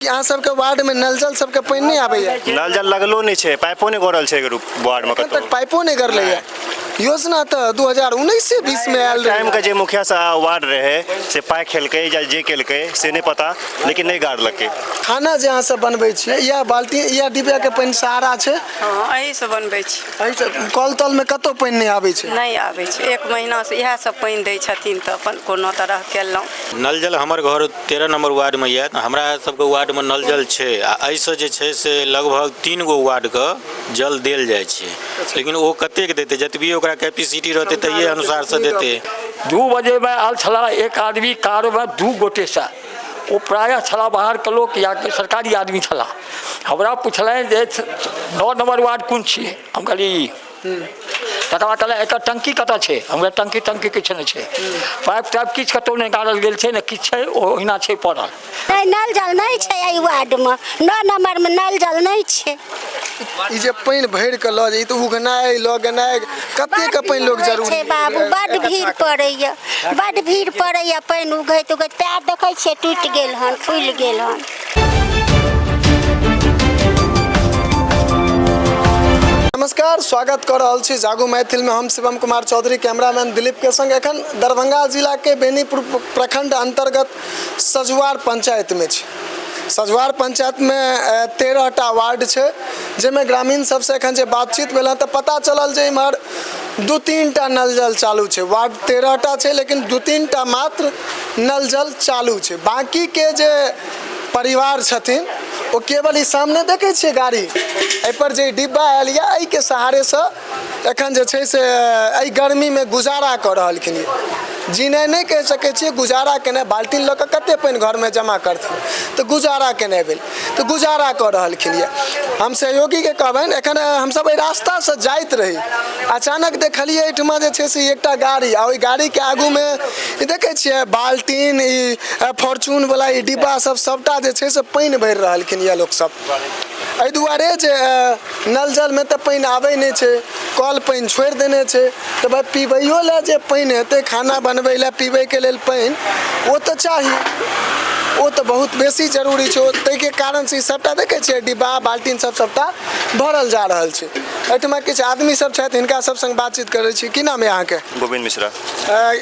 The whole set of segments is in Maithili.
अहाँ सबके वार्ड में नल जल सबके पानि नहि आबैया? नल जल लगलो नहि छै, पाइपो नहि गड़ल छै वार्ड में। एखन तक पाइपो नहि गड़लैया? योजना तऽ 2019 20 में आयल रहै। टाइम के जे मुखिया साहब वार्ड रहे से पाइ खेलकै या जे केलकै से नहि पता, लेकिन नहि गाड़लकै। खाना जे अहाँ सब बनबै छियै, इएह बाल्टी इएह डिबिया के पानि सहारा छै? हँ, एहिसँ बनबै छी। एहिसँ? कल तल में कतौ पानि नहि आबै छै? नहि आबै छै। एक महीनासँ इएह सब पानि दै छथिन तऽ अपन कोनो तरह केलहुँ। नल जल हमर घर 13 नम्बर वार्डमे यऽ, तऽ हमरा सबके वार्डमे नल जल छै आ एहिसँ जे छै से लगभग 3 गो वार्डके जल देल जाइ छै, लेकिन ओ कतेक देतै? जतबी ओकरा कैपेसिटी रहतै तहिए अनुसारसँ देतै। 2 बजेमे आयल छलाह एक आदमी कारमे 2 गोटेसँ, ओ प्रायः छलाह बाहरके लोक या सरकारी आदमी छलाह। हमरा पुछलनि जे 9 नम्बर वार्ड कोन छियै? हम कहलियै ई। तकर बाद कहलनि एकर टंकी कतऽ छै? हम कहलियै टंकी टंकी किछु नहि छै, पाइप ताइप किछु कतहु नहि गाड़ल गेल छै, ने किछु छै, ओ ओहिना छै पड़ल। नहि, नल जल नहि छै एहि वार्डमे, 9 नम्बरमे नल जल नहि छै। ई जे पानि भरि कऽ लऽ जाइ तऽ उघनाइ लऽ गेनाइ कतेक पानि लोक जरूरी छै बाबू? बड्ड भीड़ पड़ैया, बड्ड भीड़ पड़ैया। पानि उघैत उघैत पैर देखै छियै टूटि गेल हन, फूलि गेल हन। नमस्कार, स्वागत कर रहल छी जागू मैथिल में। हम शिवम कुमार चौधरी कैमरामैन दिलीप के संग एखन दरभंगा जिला के बेनीपुर प्रखंड अंतर्गत सजुआर पंचायत में छी। सजुआर पंचायत में 13 टा वार्ड छै, जाहिमे ग्रामीण सबसे एखन जे बातचीत भेल हँ तऽ पता चलल जे इम्हर 2-3 टा नल जल चालू छै। वार्ड 13 टा छै, लेकिन 2-3 टा मात्र नल जल चालू छै। बाकीके जे परिवार छथिन ओ केवल ई सामने देखै छियै गाड़ी, एहिपर जे डिब्बा आयल यऽ एहिके सहारेसँ एखन जे छै से एहि गर्मीमे गुजारा कऽ रहलखिन। जीनाइ नहि कहि सकै छियै, गुजारा केनाइ। बाल्टीन लऽ कऽ कते पानि घरमे जमा करथिन, तऽ गुजारा केनाइ भेल, तऽ गुजारा कऽ रहलखिन यऽ। हम सहयोगीके कहबनि, एखन हमसब एहि रास्तासँ जाइत रही, अचानक देखलियै एहिठमा जे छै से एकटा गाड़ी आ ओहि गाड़ीके आगूमे ई देखै छियै बाल्टीन, ई फॉर्च्यूनवला ई डिब्बा सब सबटा जे छै से पानि भरि रहलखिन यऽ लोकसब। एहि दुआरे जे नल जलमे तऽ पानि आबै नहि छै, कल पानि छोड़ि देने छै, तऽ भाइ पीबैयो लए जे पानि हेतै, खाना बनबै लए पीबैके लेल पानि ओ तऽ चाही, ओ तऽ बहुत बेसी जरूरी छै। ओ ताहिके कारणसँ ई सबटा देखै छियै डिब्बा बाल्टीन सब सबटा भरल जा रहल छै। एहिठमा किछु आदमी सब छथि, हिनका सब संग बातचीत करै छी। की नाम यऽ अहाँके? गोविंद मिश्रा।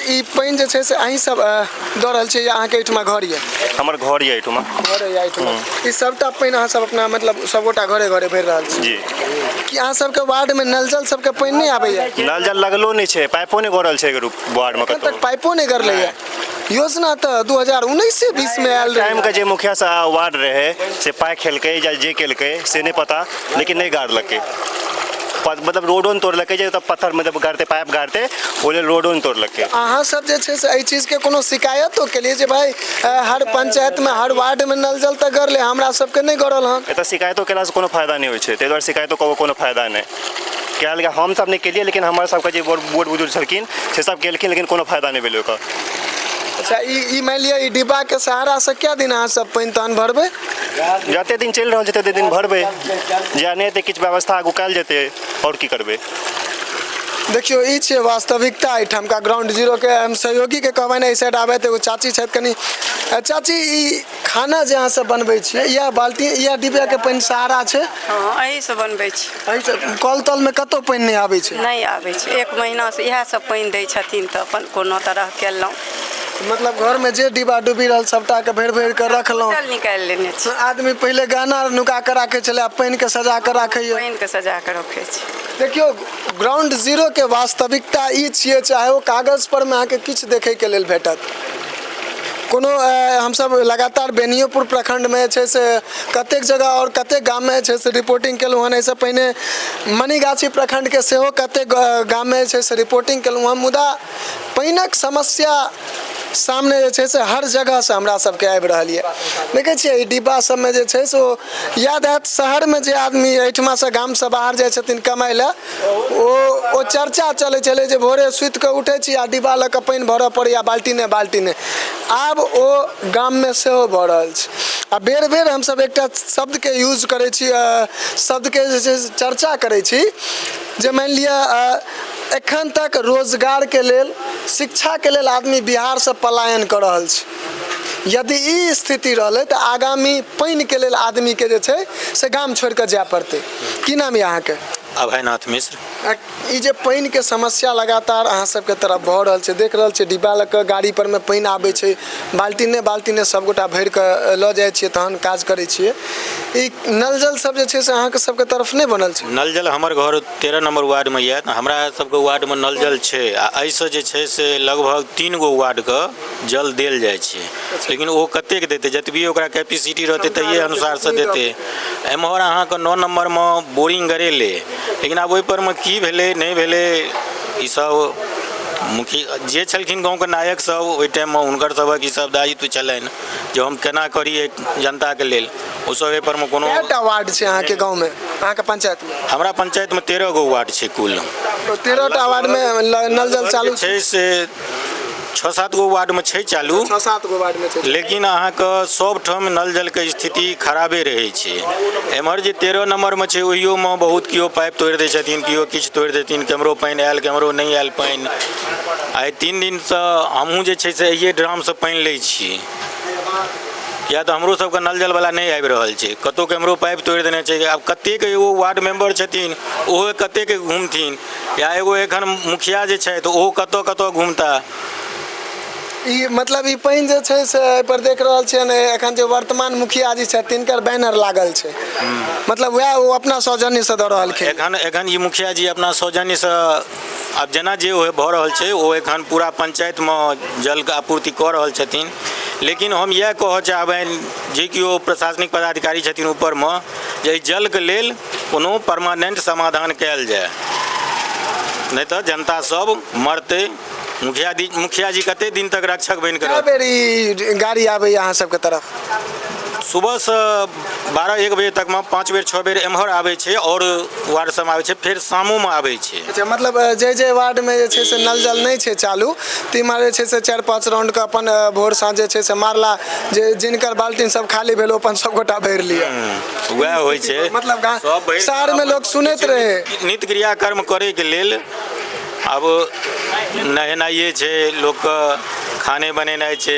ई पानि जे छै से अहीं सब दऽ रहल छियै या अहाँके एहिठमा घर यऽ? हमर घर यऽ एहिठमा। घर यऽ एहिठमा। ई सबटा पानि अहाँ सब अपना मतलब सबगोटा घरे घरे भरि रहल छी? जी। कि अहाँ सबके वार्ड में नल जल सबके पानि नहि आबैया? नल जल लगलो नहि छै, पाइपो नहि गड़ल छै वार्ड में। एखन तक पाइपो नहि गड़लैया? योजना तऽ 2019 20 में आयल रहै। टाइम के जे मुखिया साहब वार्ड रहे से पाइ खेलकै या जे केलकै से नहि पता, लेकिन नहि गाड़लकै। मतलब रोडो नहि तोड़लकै जे ओतऽ पत्थर मतलब गाड़तै, पाइप गाड़तै, ओ लेल रोडो नहि तोड़लकै। अहाँ सब जे छै से एहि चीजके कोनो शिकायतो केलियै जे भाइ हर पंचायतमे हर वार्डमे नल जल तऽ गड़लै, हमरा सबके नहि गड़ल हन? एतऽ शिकायतो केलासँ कोनो फायदा नहि होइ छै, ताहि दुआरे शिकायतो कऽ कोनो फायदा नहि कयल गेल। हमसब नहि केलियै, लेकिन हमर सबके जे बूढ़ बूढ़ बुजुर्ग छलखिन से सब केलखिन, लेकिन कोनो फायदा नहि भेलै ओकर। अच्छा, ई मानि लिअ ई डिब्बाके सहारासँ कए दिन अहाँ सब पानि तहन भरबै? जते दिन चलि रहल छै तते दिन भरबै, जे नहि हेतै किछु व्यवस्था आगू कयल जेतै, आओर की करबै। देखियौ, ई छियै वास्तविकता एहिठामका ग्राउंड जीरोके। हम सहयोगीके कहबनि एहि साइड आबथि। एगो चाची छथि, कनि चाची, ई खाना जे अहाँ सब बनबै छियै इएह बाल्टी इएह डिबियाके पानि सहारा छै? हँ, एहिसँ बनबै छी। एहिसँ? कल तलमे कतहु पानि नहि आबै छै? नहि आबै छै। एक महीनासँ इएह सब पानि दै छथिन तऽ अपन कोनो तरह केलहुँ। मतलब घरमे जे डिब्बा डुबी रहल सबटाके भरि भरि कऽ रखलहुँ? बोतल निकालि लेने छी। आदमी पहिले गहना नुका कऽ राखै छलै, आब पानिके सजा कऽ राखैए। पानिके सजा कऽ रखै छी। देखियौ, ग्राउंड जीरोके वास्तविकता ई छियै, चाहे ओ कागज परमे अहाँके किछु देखैके लेल भेटत। कोनो हमसब लगातार बेनियोपुर प्रखण्डमे जे छै से कतेक जगह आओर कतेक गाममे जे छै से रिपोर्टिंग केलहुँ हन। एहिसँ पहिने मनीगाछी प्रखण्डके सेहो कतेक गाममे जे छै से रिपोर्टिंग केलहुँ हन, मुदा पानिक समस्या सामने जे छै से हर जगहसँ हमरा सबके आबि रहल यऽ। देखै छियै ई डिब्बा सबमे जे छै से ओ याद हैत, शहरमे जे आदमी एहिठमासँ गामसँ बाहर जाइ छथिन कमाइ लए, ओ चर्चा चलै छलै जे भोरे सुति कऽ उठै छी आ डिब्बा लऽ कऽ पानि भरऽ पड़ैए बाल्टीने बाल्टीने। आब ओ गाममे सेहो भऽ रहल छै। आ बेर बेर हमसब एकटा शब्दके यूज करै छी, शब्दके जे छै से चर्चा करै छी जे मानि लिअ एखन तक रोजगारके लेल, शिक्षाके लेल आदमी बिहारसँ पलायन कऽ रहल छै। यदि ई स्थिति रहलै तऽ आगामी पानिके लेल आदमीके जे छै से गाम छोड़ि कऽ जाय पड़तै। की नाम यऽ अहाँके? अभयनाथ मिश्र। ई जे पानिके समस्या लगातार अहाँ सबके तरफ भऽ रहल छै, देख रहल छियै डिब्बा लऽ कऽ गाड़ी परमे पानि आबै छै, बाल्टीने बाल्टीने सबगोटा भरि कऽ लऽ जाइ छियै तहन काज करै छियै। ई नल जल सब जे छै से अहाँके सबके तरफ नहि बनल छै? नल जल हमर घर 13 नम्बर वार्डमे यऽ, हमरा सबके वार्डमे नल जल छै आ एहिसँ जे छै से लगभग 3 गो वार्डके जल देल जाइ छै, लेकिन ओ कतेक देतै? जतबी ओकरा कैपेसिटी रहतै तहिए अनुसारसँ देतै। एम्हर अहाँके 9 नम्बरमे बोरिंग गड़ेलै, लेकिन आब ओहिपर मे की भेलै नहि भेलै ईसब मुखिया जे छलखिन गाँवके नायक सब ओहि टाइममे हुनकर सबक ईसब दायित्व छलनि जे हम केना करी जनताके लेल, ओसब एहिपर मे कोनो। कएटा वार्ड छै अहाँके गाँवमे, अहाँके पंचायतमे? हमरा पंचायतमे 13 गो वार्ड छै कुल। 13टा वार्डमे नल जल चालू छै से 6-7 गो वार्डमे छै चालू। 6-7 गो वार्डमे छै, लेकिन अहाँके सबठाम नल जलके स्थिति खराबे रहै छै। एम्हर जे 13 नम्बरमे छै ओहियोमे बहुत केओ पाइप तोड़ि दै छथिन, केओ किछु तोड़ि देथिन, केम्हरो पानि आयल केम्हरो नहि आयल पानि। आइ 3 दिनसँ हमहूँ जे छै से एहिए ड्रामसँ पानि लै छी, किया तऽ हमरो सबके नल जलवला नहि आबि रहल छै, कतहु केम्हरो पाइप तोड़ि देने छै। आब कतेक एगो वार्ड मेम्बर छथिन ओहो कतेक घुमथिन, या एगो एखन मुखिया जे छथि ओहो कतऽ कतऽ घुमता। ई मतलब ई पानि जे छै से एहिपर देख रहल छियनि, एखन जे वर्तमान मुखिया जी छथि तिनकर बैनर लागल छै, मतलब वएह ओ अपना सौजन्यसँ दऽ रहलखिन। एखन एखन ई मुखिया जी अपना सौजन्यसँ आब जेना जे भऽ रहल छै ओ एखन पूरा पंचायतमे जलके आपूर्ति कऽ रहल छथिन। लेकिन हम इएह कहऽ चाहबनि जे केओ प्रशासनिक पदाधिकारी छथिन ऊपरमे जे एहि जलके लेल कोनो परमानेंट समाधान कयल जाय, नहि तऽ जनता सब मरतै। मुखिया जी कते दिन तक रक्षक बनि कऽ कए बेर ई गाड़ी आबैया अहाँ सबके तरफ? सुबहसँ 12-1 बजे तकमे 5 बेर 6 बेर एम्हर आबै छै आओर वार्ड सबमे आबै छै, फेर शामोमे आबै छै। अच्छा, मतलब जे जे वार्डमे जे छै से नल जल नहि छै चालू ताहिमे जे छै से 4-5 राउंडके अपन भोर साँझ जे छै से मारला, जे जिनकर बाल्टीन सब खाली भेल ओ अपन सब गोटा भरि लिअ। वएह होइ छै। मतलब शहरमे लोक सुनैत रहै। नित्य क्रियाकर्म करैके लेल आब नहेनाइए छै, लोकके खाने बनेनाइ छै,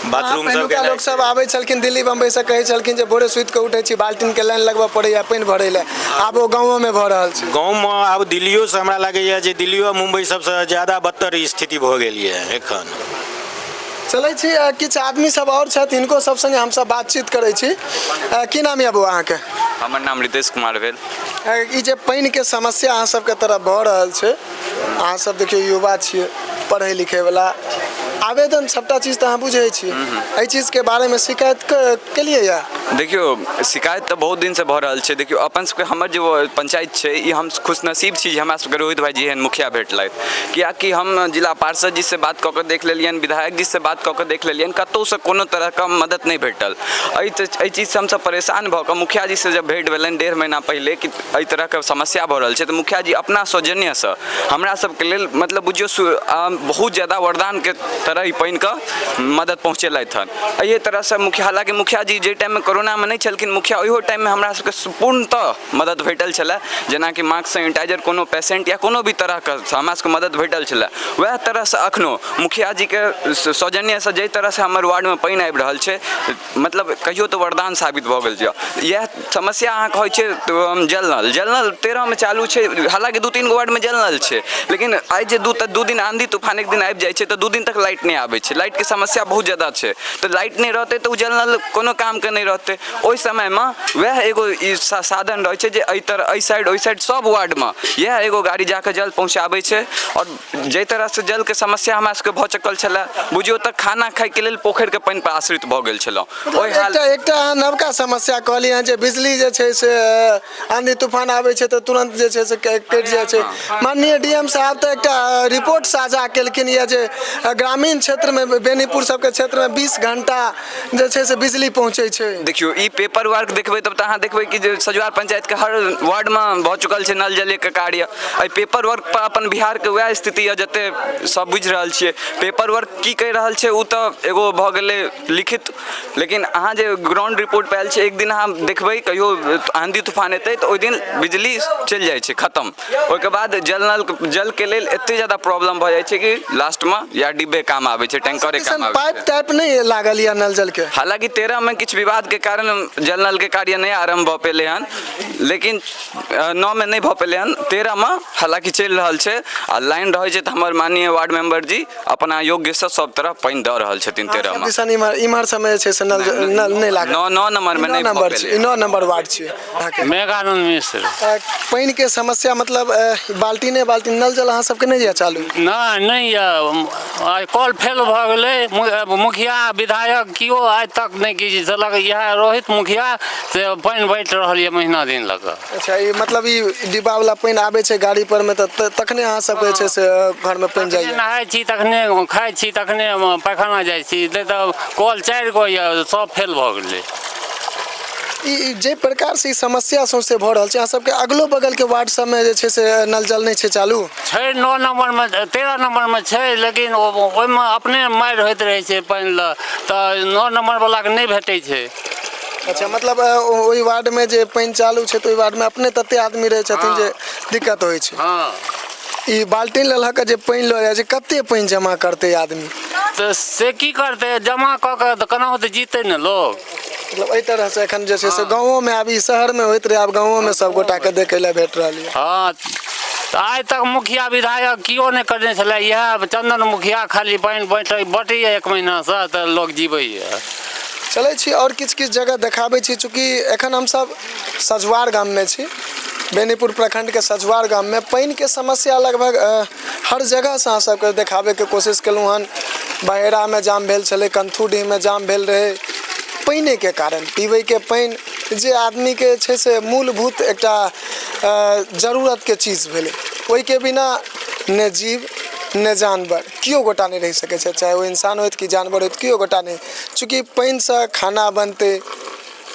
बाथरूम सब पहिलुका लोक सब आबै छलखिन दिल्ली बम्बई से, कहै छलखिन जे भोरे सुति कऽ उठै छी बाल्टीन के लाइन लगबऽ पड़ैया पानि भरै लए, आब ओ गाँवोमे भऽ रहल छै। गाँवमे आब दिल्लियोसँ हमरा लागैया जे दिल्लियो आ मुम्बई सबसँ ज्यादा बदतर स्थिति भऽ गेल यऽ एखन। चलै छी, किछु आदमी सब आओर छथि, हिनको सब संगे हमसब बातचीत करै छी। की नाम यऽ बौआ अहाँके? हमर नाम रितेश कुमार भेल। ई जे पानिके समस्या अहाँ सबके तरफ भऽ रहल छै, अहाँ सब देखियौ युवा छियै, पढ़ै लिखैवला, आवेदन सबटा चीज तऽ अहाँ बुझै छियै, एहि चीजके बारेमे शिकायत केलियै यऽ? देखियौ, शिकायत तऽ बहुत दिनसँ भऽ रहल छै। देखियौ, अपन सबके हमर जे पंचायत छै ई हम खुशनसीब छी जे हमरा सबके रोहित भाईजी एहन मुखिया भेटलथि, किएकि हम जिला पार्षद जीसँ बात कऽ कऽ देख लेलियनि, विधायक जीसँ बात कऽ कऽ देख लेलियनि, कतहुसँ कोनो तरहके मदति नहि भेटल। एहि चीजसँ हमसब परेशान भऽ कऽ मुखिया जीसँ जब भेँट भेलनि 1.5 महीना पहिले कि एहि तरहके समस्या भऽ रहल छै, तऽ मुखिया जी अपना सौजन्यसँ हमरा सबके लेल मतलब बुझियौ बहुत ज्यादा वरदानके तरह ई पानिके मदति पहुँचेलथि हन। एहि तरहसँ मुखिया, हालाँकि मुखिया जी जाहि टाइममे कोरोनामे नहि छलखिन मुखिया, ओहियो टाइममे हमरा सबके पूर्णतः मदति भेटल छलै, जेनाकि मास्क सैनिटाइजर कोनो पेशेंट या कोनो भी तरहके हमरा सबके मदति भेटल छलै। वएह तरहसँ अखनो मुखिया जीके सौजन्यसँ जाहि तरहसँ हमर वार्डमे पानि आबि रहल छै, मतलब कहियो तऽ वरदान साबित भऽ गेल छै। इएह समस्या अहाँ कहै छियै जल नल, जल नल 13मे चालू छै, हालाँकि 2-3 गो वार्डमे जल नल छै, लेकिन आइ जे 2 दिन आंधी तूफान एक दिन आबि जाइ छै तऽ 2 दिन तक लाइट नहि आबै छै। लाइटके समस्या बहुत ज्यादा छै, तऽ लाइट नहि रहतै तऽ ओ जल नल कोनो कामके नहि रहतै। ओहि समयमे वएह एगो ई साधन रहै छै जे एहि तरह एहि साइड ओहि साइड सब वार्डमे इएह एगो गाड़ी जाकऽ जल पहुँचाबै छै। आओर जाहि तरहसँ जलके समस्या हमरा सबके भऽ चुकल छलै, बुझियौ तऽ खाना खाइके लेल पोखरिके पानिपर आश्रित भऽ गेल छलहुँ। ओहि हाल एकटा अहाँ नवका समस्या कहलियै हँ जे बिजली जे छै से आंधी तूफान आबै छै तऽ तुरन्त जे छै से कटि जाइ छै। माननीय डी एम साहब तऽ एकटा रिपोर्ट साझा केलखिन यऽ जे ग्रामीण क्षेत्रमे बेनीपुर सबके क्षेत्रमे 20 घंटा जे छै से बिजली पहुँचै छै। देखियौ, ई पेपर वर्क देखबै तब तऽ अहाँ देखबै कि जे सजुआर पंचायतके हर वार्डमे भऽ चुकल छै नल जलके कार्य। एहि पेपर वर्क पर अपन बिहारके वएह स्थिति यऽ जते सब बुझि रहल छियै। पेपर वर्क की कहि रहल छै ओ तऽ एगो भऽ गेलै लिखित, लेकिन अहाँ जे ग्राउंड रिपोर्ट पर आयल छै, एक दिन अहाँ देखबै कहियो आंधी तूफान एतै तऽ ओहि दिन बिजली चलि जाइ छै खतम। ओहिके बाद जल नल जलके लेल एते ज्यादा प्रॉब्लम भऽ जाइ छै कि लास्टमे या डिब्बे काम काम आबै छै, टैंकरे काम आबै पाइप छै। टाइप नहि लागल यऽ नल जल के? हालांकि 13 मे किछु विवादके कारण जल नलके कार्य नहि आरम्भ भऽ पेलै हन, लेकिन 9 मे नहि भऽ पेलै हन, 13 मे हालांकि चलि रहल छै। आ लाइन रहै छै तऽ हमर माननीय वार्ड मेंबर जी अपना योग्यसँ सब तरह पानि दऽ रहल छथिन। 13 मे दिसन इम्हर इम्हर सबमे जे छै से नल नल नहि लागल। 9 नंबर मे नौ नहि भऽ नंबर छै, पेलै। ई 9 नंबर वार्ड छियै अहाँके। मेघानंद मिश्र। पानिके समस्या मतलब बाल्टीने बाल्टीन नल जल अहाँ सबके नहि यऽ चालू? नहि, नहि यऽ। आइ कल फेल भऽ गेलै। मुखिया विधायक केओ आइ तक नहि किछु देलक। इएह रोहित मुखिया से पानि बाँटि रहल यऽ महीना दिन लऽ कऽ। अच्छा, ई मतलब ई डिब्बा वाला पानि आबै छै गाड़ी पर मे तऽ तखने अहाँ सबके जे छै से घरमे पानि जाइए? नहाइ छी तखने, खाइ छी तखने, पैखाना जाइ छी, नहि तऽ कल 4 गो यऽ, सब फेल भऽ गेलै। ई जे प्रकार से ई समस्या सौंसे भऽ रहल छै, अहाँ सबके अगलो बगल के वार्ड सबमे जे छै से नल जल नहि छै चालू? छै, 9 नंबरमे 13 नंबरमे छै, लेकिन ओहिमे अपने मारि होइत रहै छै पानि लए, तऽ 9 नंबर वालाके नहि भेटै छै। अच्छा, मतलब ओहि वार्डमे जे पानि चालू छै तऽ ओहि वार्डमे अपने तते आदमी रहै छथिन जे दिक्कत होइ छै। हँ। ई बाल्टीन लऽ कऽ जे पानि लऽ जाइ छै, कते पानि जमा करतै आदमी? तऽ से की करतै, जमा कऽ कऽ तऽ केनाहु तऽ जीतै ने लोक। मतलब एहि तरहसँ एखन जे छै से गाँवोमे, आब ई शहरमे होइत रहै, आब गाँवोमे सबगोटाके देखै लए भेट रहल यऽ। हँ, तऽ आइ तक मुखिया विधायक केओ नहि करने छलै, इएह चंदन मुखिया खाली पानि बाँटैए 1 महीनासँ तऽ लोक जीबैए। चलै छी आओर किछु किछु जगह देखाबै छी। चूँकि एखन हमसब सझुआर गाममे छी, बेनीपुर प्रखंडके सझुआर गाममे पानिके समस्या लगभग हर जगहसँ अहाँ सबके देखाबैके कोशिश केलहुँ हन। बहेरामे जाम भेल छलै, कंथूडीहमे जाम भेल रहै, पानिके कारण। पीबैके पानि जे आदमीके छै से मूलभूत एकटा जरूरतके चीज भेलै, ओहिके बिना ने जीव ने जानवर केओ गोटा नहि रहि सकै छै, चाहे ओ इंसान होथि कि जानवर होथि, केओ गोटा नहि। चूँकि पानिसँ खाना बनतै,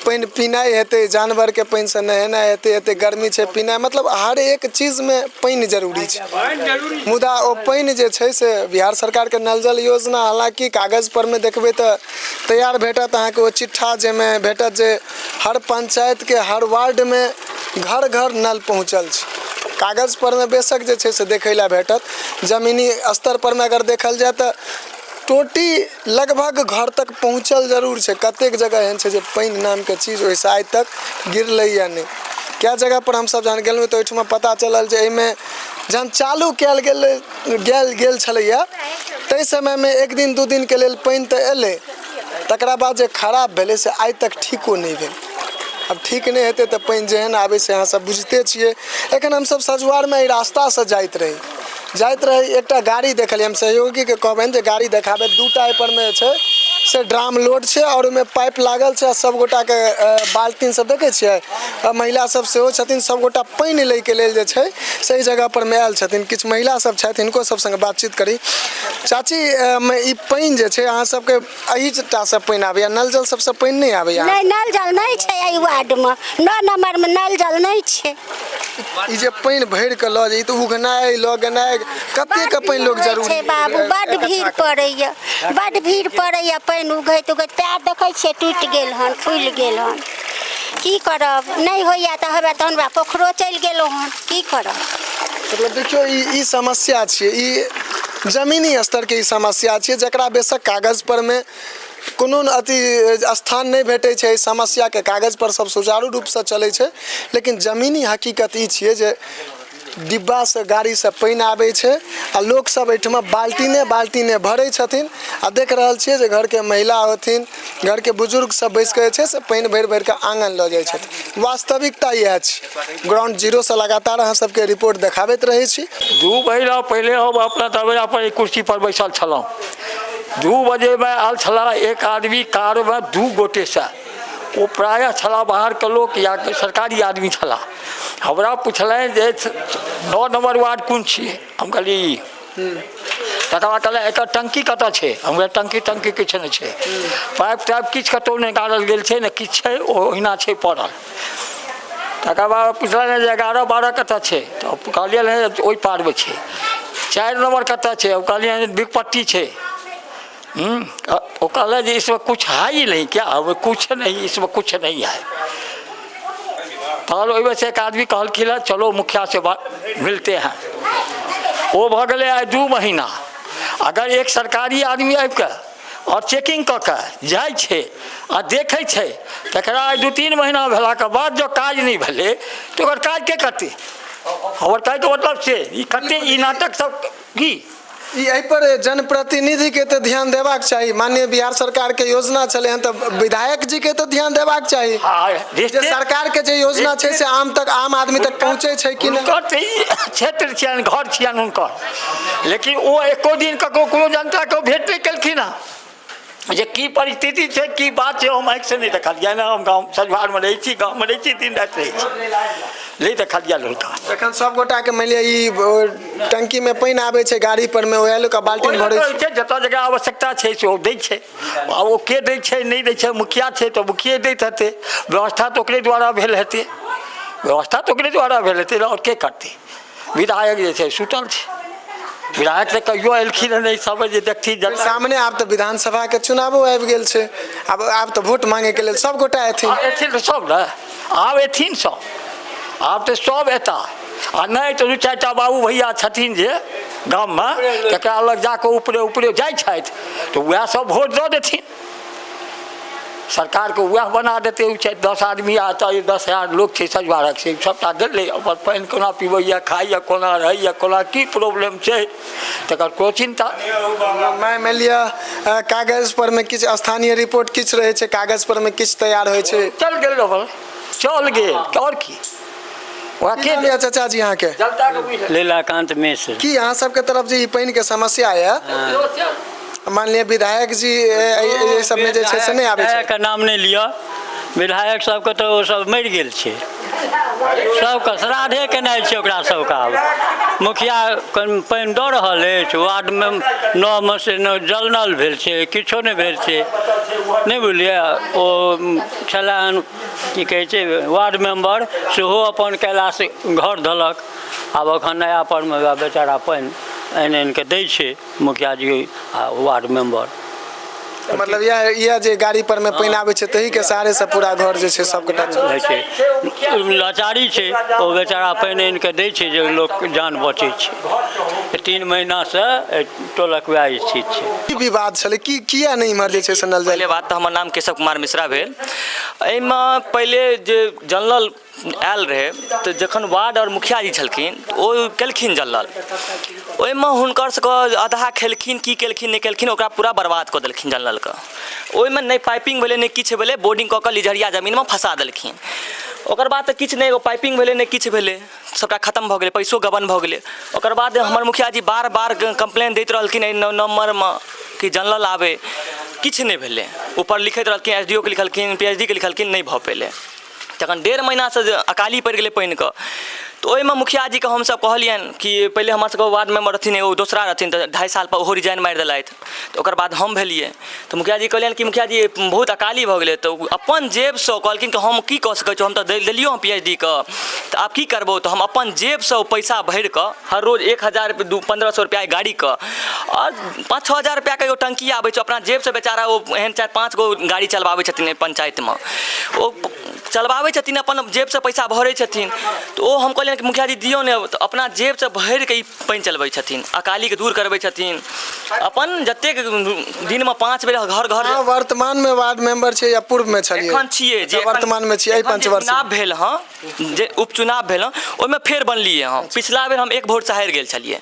पानि पीनाइ हेतै, जानवरके पानिसँ नहेनाइ हेतै, एते गर्मी छै पीनाइ, मतलब हर एक चीजमे पानि जरूरी छै। मुदा ओ पानि जे छै से बिहार सरकारके नल जल योजना हालाँकि कागज परमे देखबै तऽ तैयार भेटत अहाँके ओ चिट्ठा, जाहिमे भेटत जे हर पंचायतके हर वार्डमे घर घर नल पहुँचल छै। कागज परमे बेशक जे छै से देखै लए भेटत, जमीनी स्तर परमे अगर देखल जाय तऽ टोटी लगभग घर तक पहुँचल जरूर छै। कतेक जगह एहन छै जे पानि नामके चीज ओहिसँ आइ तक गिरलैए नहि। कए जगहपर हमसभ जहन गेलहुँ तऽ ओहिठमा पता चलल जे एहिमे जहन चालू कयल गेल गेल छलैए ताहि समयमे 1 दिन 2 दिनके लेल पानि तऽ एलै, तकरा बाद जे खराब भेलै से आइ तक ठीको नहि भेल। आब ठीक नहि हेतै तऽ पानि जेहन आबै से अहाँ सब बुझिते छियै। एखन हमसभ सझुआरमे एहि रास्तासँ जाइत रही एकटा गाड़ी देखलियै। हम सहयोगीके कहबनि जे गाड़ी देखाबै। 2टा एहिपरमे जे छै से ड्राम लोड छै आओर ओहिमे पाइप लागल छै आ सब गोटाके बाल्टीन सब देखै छियै, महिला सब सेहो छथिन, सब गोटा पानि लैके लेल जे छै से एहि जगह परमे आयल छथिन। किछु महिला सब छथि, हिनको सब सङ्गे बातचीत करी। चाची, ई पानि जे छै अहाँ सबके एहिटासँ पानि आबैया, नल जल सबसँ पानि नहि आबैया? नहि, नल जल नहि छै एहि वार्डमे, 9 नंबरमे नल जल नहि छै। ई जे पानि भरि कऽ लऽ जाइ तऽ उघनाइ लऽ गेनाइ कतेक पानि लोक जरूरी छै बाबू, बड भीड़ पड़ैया, बड भीड़ पड़ैया पानि उघैत उघैत पैर देखै छियै टूटि गेल हन, फूलि गेल हन। की करब, नहि होइया तऽ हवे तहन वएह पोखरो चलि गेलहुँ हन, की करब। मतलब देखियौ ई समस्या छियै, ई जमीनी स्तरके ई समस्या छियै, जकरा बेशक कागज परमे कोनो अथी स्थान नहि भेटै छै। एहि समस्याके कागज पर सब सुचारू रूपसँ चलै छै, लेकिन जमीनी हकीकत ई छियै जे डिब्बासँ गाड़ीसँ पानि आबै छै आ लोकसभ एहिठमा बाल्टीने बाल्टीने भरै छथिन। आ देख रहल छियै जे घरके महिला होथिन, घरके बुजुर्ग सब बैस कऽ जे छै से पानि भरि भरि कऽ आङन लऽ जाइ छथिन। वास्तविकता इएह छै। ग्राउंड जीरोसँ लगातार अहाँ सबके रिपोर्ट देखाबैत रहै छी। 2 महीना पहिले हम अपना दरवाजा पर एक कुर्सी पर बैसल छलहुँ। 2 बजेमे आयल छलाह एक आदमी कारमे 2 गोटेसँ, ओ प्रायः छलाह बाहरके लोक या सरकारी आदमी छलाह। हमरा पुछलनि जे 9 नंबर वार्ड कोन छियै? हम कहलियै ई। तकर बाद कहलनि एकर टंकी कतऽ छै? हम कहलियै टंकी टंकी किछु नहि छै, पाइप ताइप किछु कतहु नहि गाड़ल गेल छै, ने किछु छै, ओ ओहिना छै पड़ल। तकर बाद पुछलनि जे 11 12 कतऽ छै? तऽ कहलियै ओहि पारमे छै। 4 नंबर कतऽ छै? हम कहलियै बिकपट्टी छै। ओ कहलनि जे इसमें कुछ है ही नहीं क्या? हम कुछ नहीं, इसमें कुछ नहीं है। तहन ओहिमे से एक आदमी कहलखिन हँ चलो मुखिया से बात मिलते हैं। ओ भऽ गेलै आइ 2 महीना, अगर एक सरकारी आदमी आबि कऽ आओर चेकिंग कऽ कऽ जाइ छै आ देखै छै, तकरा आइ 2-3 महीना भेलाके बाद जँ काज नहि भेलै तऽ ओकर काज के करतै? हमर कहैके मतलब से ई कते ई नाटक सब की ई एहिपर जनप्रतिनिधिके तऽ ध्यान देबाक चाही। माननीय बिहार सरकारके योजना छलै हन तऽ विधायक जीके तऽ ध्यान देबाक चाही जे सरकारके जे योजना छै से आम तक, आम आदमी तक पहुँचै छै कि नहि। हुनकर तऽ ई क्षेत्र छियनि, घर छियनि हुनकर, लेकिन ओ एको दिन ककरो कोनो जनताके भेंट नहि केलखिन हँ जे की परिस्थिति छै, की बात छै। हम आँखिसँ नहि देखलियनि। हम गाँव सजवारमे रहै छी, गाँवमे रहै छी, दिन राति रहै छी, नहि देखलियनि हुनका। एखन सब गोटाके मानि लिअ ई टंकीमे पानि आबै छै गाड़ी पर मे, उएह लोक बाल्टीन भरै छै। जतऽ जकरा आवश्यकता छै से ओ दै छै। आ ओ के दै छै, नहि दै छै? मुखिया छै तऽ मुखिये दैत हेतै। व्यवस्था तऽ ओकरे द्वारा भेल हेतै, व्यवस्था तऽ ओकरे द्वारा भेल हेतै, आओर के करतै? विधायक जे छै सुतल छै। विधायक तऽ कहियो एलखिन हँ नहि सब जे देखथिन जनता सामने। आब तऽ विधानसभाके चुनावो आबि गेल छै, आब तऽ वोट मांगेके लेल सब गोटा एथिन। एथिन तऽ सब ने, आब एथिन सब, आब तऽ सब एता। आ नहि तऽ 2-4 टा बाबू भैया छथिन जे गाममे, तकरा लग जाकऽ ऊपरे ऊपरे जाइ छथि तऽ उएह सब वोट दऽ देथिन सरकारके, उएह बना देतै। ओ छै 10 आदमी आ तऽ 10,000 लोक छै सजवारक, से सभटा गेलै। अपन पानि कोना पीबैए, खाइए कोना, रहैए कोना, की प्रॉब्लम छै, तकर कोनो चिन्ता। मानि लिअ कागज पर मे किछु स्थानीय रिपोर्ट किछु रहै छै, कागज पर मे किछु तैयार होइ छै। चल गेल रहल, चल गेल, आओर की? की नाम यऽ चाचा जी अहाँके? लीलाकांत मिश्र। की अहाँ सबके तरफ जे ई पानिके समस्या यऽ, माननीय विधायक जी एहि सबमे जे छै से नहि आबै छै? विधायकके नाम नहि लिअ। विधायक सबके तऽ ओ सब मरि गेल छै, सबके श्राद्धे केनाइ छै ओकरा सबके। आब मुखिया पानि दऽ रहल अछि वार्डमे 9 मे, से जल नल भेल छै, किछो नहि भेल छै, नहि बुझलियै? ओ छलै हन, की कहै छै, वार्ड मेम्बर, सेहो अपन कैलाश घर धलक। आब एखन नया परमे वएह बेचारा पानि आनि आनि कऽ दै छै मुखिया जी आ वार्ड मेम्बर। मतलब इएह जे गाड़ी पर मे पानि आबै छै तही के सहारे से पूरा घर जे छै सबगोटा होइ छै। लाचारी छै, ओ बेचारा पानि आनि कऽ दै छै जे लोक जान बचै छै। 3 महीनासँ एहि टोलक वएह स्थिति छै। की विवाद छलै? की किया नहि इम्हर जे छै से नल जल? पहिले बात तऽ हमर नाम केशव कुमार मिश्रा भेल। एहिमे पहिले जे जनरल आयल रहै तऽ जखन वार्ड आओर मुखिया जी छलखिन तऽ ओ केलखिन जनरल, ओहिमे हुनकर सबके आधा खेलखिन, की केलखिन नहि केलखिन, ओकरा पूरा बर्बाद कऽ देलखिन जनरलके। ओहिमे नहि पाइपिंग भेलै, नहि किछु भेलै, बोर्डिंग कऽ कऽ लिझरिया जमीनमे फँसा देलखिन। ओकर बाद तऽ किछु नहि एगो पाइपिंग भेलै, नहि किछु भेलै, सबटा खतम भऽ गेलै, पैसो गबन भऽ गेलै। ओकर बाद हमर मुखिया जी बार बार कम्प्लेन दैत रहलखिन एहि नम्बरमे कि जनरल आबै, किछु नहि भेलै। ऊपर लिखैत रहलखिन, एस डी ओ के लिखलखिन, पी एच डी के लिखलखिन, नहि भऽ पेलै। तखन 1.5 महीनासँ जे अकाली पड़ि गेलै पानिके तऽ ओहिमे मुखिया जीके हमसभ कहलियनि कि पहिले हमर सबके वार्ड मेम्बर रहथिन एगो दोसरा रहथिन, तऽ 2.5 सालपर ओहो रिजाइन मारि देलथि, तऽ ओकर बाद हम भेलियै। तऽ मुखिया जी कहलियनि कि मुखिया जी, बहुत अकाली भऽ गेलै। तऽ ओ अपन जेबसँ कहलखिन कि हम की कऽ सकै छी, हम तऽ देलियौ हँ पी एच डी के, तऽ आब की करबौ? तऽ हम अपन जेबसँ ओ पैसा भरि कऽ हर रोज 1000 1500 रुपैआ गाड़ीके आओर 5-6 हजार रुपैआके एगो टङ्की आबै छै, अपना जेबसँ बेचारा ओ एहन 4-5 गो गाड़ी चलबाबै छथिन एहि पञ्चायतमे, ओ चलबाबै छथिन, अपन जेबसँ पैसा भरै छथिन। तऽ ओ हम कहलियनि कि मुखिया जी, दियौ ने। तऽ अपना जेबसँ भरिके ई पानि चलबै छथिन, अकालीके दूर करबै छथिन अपन जतेक दिनमे 5 बेर घर घर। अहाँ वर्तमानमे वार्ड मेंबर छियै या पूर्वमे छलियै? एखन छियै जे वर्तमानमे छियै एहि एखन जे पंचवर्ष चुनाव भेल हँ, जे उपचुनाव भेल हँ, ओहिमे फेर बनलियै हँ। पिछला बेर हम एक वोटसँ हारि गेल छलियै,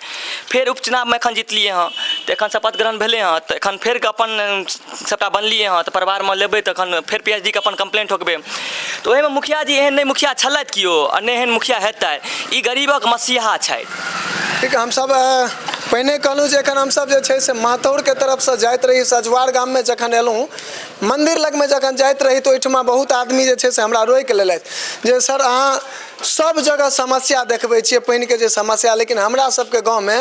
फेर उपचुनावमे एखन जितलियै हँ। तऽ एखन शपथ ग्रहण भेलै हँ, तऽ एखन फेर अपन सभटा बनलियै हँ, तऽ परिवारमे लेबै, तखन फेर पी एच डी के अपन कम्प्लेन ठोकबै। तऽ ओहिमे मुखिया जी एहन नहि मुखिया छलथि केओ आ नहि एहन मुखिया हेतै, ई गरीबक मसीहा छथि। ठीक, हमसभ पहिने कहलहुँ जे एखन हमसभ जे छै से मातौरके तरफसँ जाइत रही, सजवार गाममे जखन एलहुँ, मन्दिर लगमे जखन जाइत रही तऽ ओहिठमा बहुत आदमी जे छै से हमरा रोकि लेलथि जे सर, अहाँ सब जगह समस्या देखबै छियै पानिके जे समस्या, लेकिन हमरा सबके गाँवमे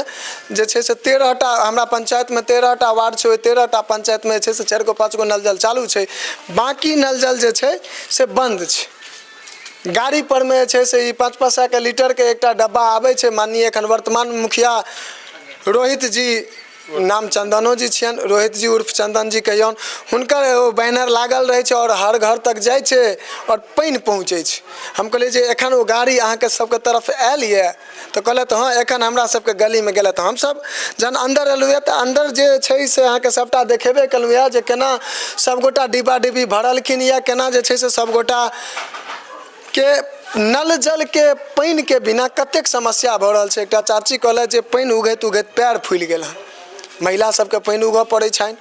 जे छै से 13 टा, हमरा पंचायतमे 13 टा वार्ड छै, ओहि 13 टा पंचायतमे जे छै से 4 गो 5 गो नल जल चालू छै, बाँकी नल जल जे छै से बन्द छै। गाड़ी परमे जे छै से ई 5-5 सएके लीटरके एकटा डब्बा आबै छै। माननीय एखन वर्तमान मुखिया रोहित जी नाम चन्दनो जी छियनि, रोहित जी उर्फ चन्दन जी कहियौन, हुनकर एगो बैनर लागल रहै छै आओर हर घर तक जाइ छै आओर पानि पहुँचै छै। हम कहलियै जे एखन ओ गाड़ी अहाँके सबके तरफ आयल यऽ? तऽ कहलथि हँ, एखन हमरा सबके गलीमे गेलथि। हमसब जहन अन्दर एलहुँ यऽ तऽ अन्दर जे छै से अहाँके सबटा देखेबे केलहुँ यऽ जे केना सबगोटा डिब्बा डिब्बी भरलखिन यऽ, केना जे छै से सबगोटा के नल जलके पानिके बिना कतेक समस्या भऽ रहल छै। एकटा चाची कहलथि जे पानि उघैत उघैत पयर फुलि गेल हँ। महिला सबके पानि उघऽ पड़ै छनि।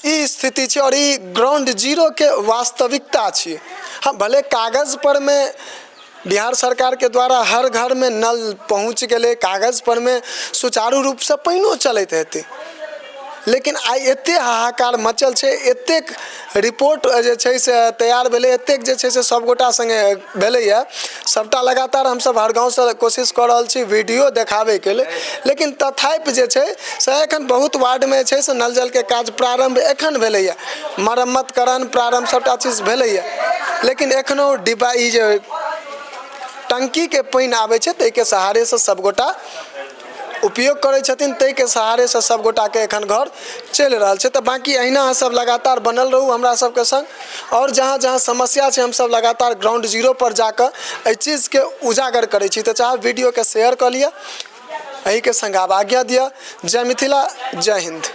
ई स्थिति छै आओर ई ग्राउंड जीरोके वास्तविकता छियै। हँ, भले कागज परमे बिहार सरकारके द्वारा हर घरमे नल पहुँच गेलै, कागज परमे सुचारू रूपसँ पानिओ चलैत हेतै, लेकिन आइ एतेक हाहाकार मचल छै, एतेक रिपोर्ट जे छै से तैयार भेलै, एतेक जे छै से सभगोटा सङ्गे भेलैए, सभटा लगातार हमसभ हर गाँवसँ कोशिश कऽ रहल छी वीडियो देखाबैके लेल, लेकिन तथापि जे छै से एखन बहुत वार्डमे छै से नल जलके काज प्रारम्भ एखन भेलैए, मरम्मतकरण प्रारम्भ सभटा चीज भेलैए, लेकिन एखनो डिब्बा ई जे टङ्कीके पानि आबै छै ताहिके सहारेसँ सभगोटा उपयोग करै छथिन, ताहिके सहारेसँ सभगोटाके एखन घर चलि रहल छै। तऽ बाँकी अहिना अहाँ सब लगातार बनल रहू हमरा सबके सङ्ग, आओर जहाँ जहाँ समस्या छै हमसब लगातार ग्राउंड जीरोपर जाकऽ एहि चीजके उजागर करै छी। तऽ चाहब वीडियोके शेयर कऽ लिअ। एहिके सङ्ग आब आज्ञा दिअ। जय मिथिला, जय हिन्द।